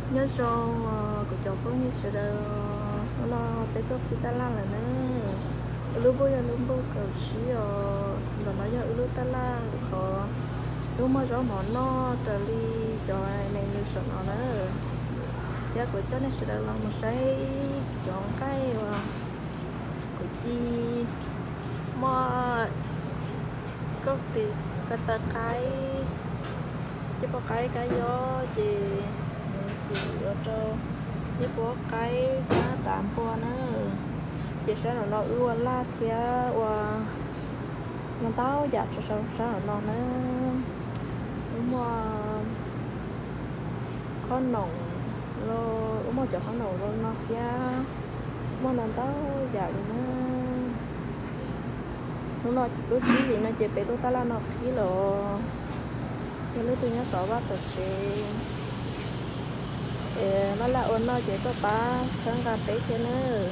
Nyob zoo kuv cov phooj ywg sawv daws, hnub no peb tuaj qhib taj laj lawm na. Wb lub npuj yog lub npuj kaum tsib os, ntawm no yog wb lub taj laj qhov wb muaj zaub mov noj raws li cov neeg nyob saum no na. Thiab kuv coj nej sawv daws los mus saib cov nqaij uas kuv ci muaj koj tis ko taw qaib, cij poj qaib kab yob ces nws tsis ua rau cij poj qaib kab tav npua na. Ces sab nraum no wb ua laj thiab ua ntau yam rau sab nraum no na. Wb muaj qhob noom, wb muaj cov qhob noom zoo no thiab, muaj ntau ntau yam li na. Hnub no lub tsib hlis no ces peb lub taj laj no qhib lawm, yog leej twg nyob tod vaj tod tsev es vaj laj ua noj ces tuaj pab txhawb nqa peb thiab nawb.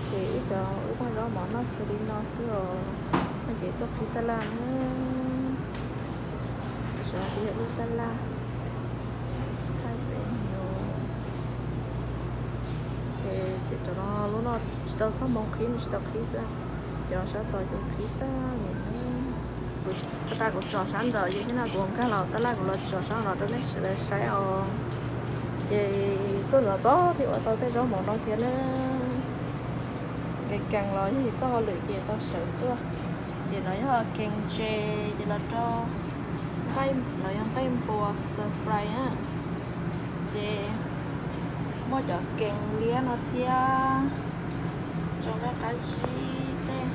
Ces wb cov wb muaj zaub mov noj xws li no xwb os, no ces tuaj qhib taj laj na. Xyov twb yog wb taj laj, ces cov no lub no tsis tau txoj hmoo qhib, nws tsis tau qhib xwb, cov sab tod ces qhib tag li na. Kuv tas kuv tsom sab nraud ces thiab no kuv nkag los taj laj kuv los tsom sab no rau nej sawv daws saib os. Ces tuaj no txog thiaj ua tau tej zaub mov no thiab na. Nkees nkees los yog txoj hauj lwm ces tau sawv tuaj. Ces no yog kees ntses ces los rau, no yog nqaij npua stir fry na. Ces muaj cov kees liab no thiab, rau nqaij qab zib tej.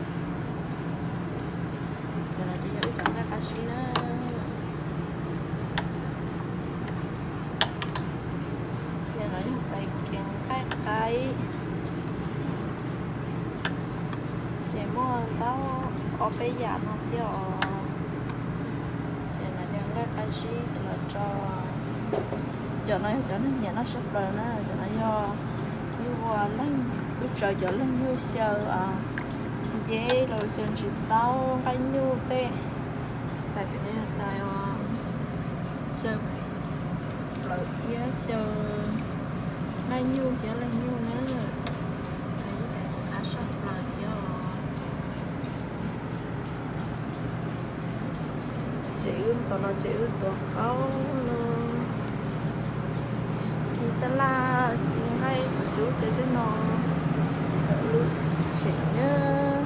Cov no ces yog wb cov nqaij qab zib na. Ces no yog tais kees nqaij qaib. Ces muaj ntau ob peb yam no thiab os. Ces no yog nqaij qab zib ces los rau, cov no yog cov neeg nyiam noj siab plaws na, cov no yog ib ua leej, ib tsaws cov leeg nyuj xyaw nceb los xyaw ntsis taub nqaij nyuj tej. Tais pem no yog tais xyaw plawv iab, xyaw nqaij nyuj thiab leeg nyuj na. Tais qab saj plaws thiab os. Ces wb tom no ces wb tuav qaub no, ci taj laj, ci nqaij, tub ces tej no, lub tsev na.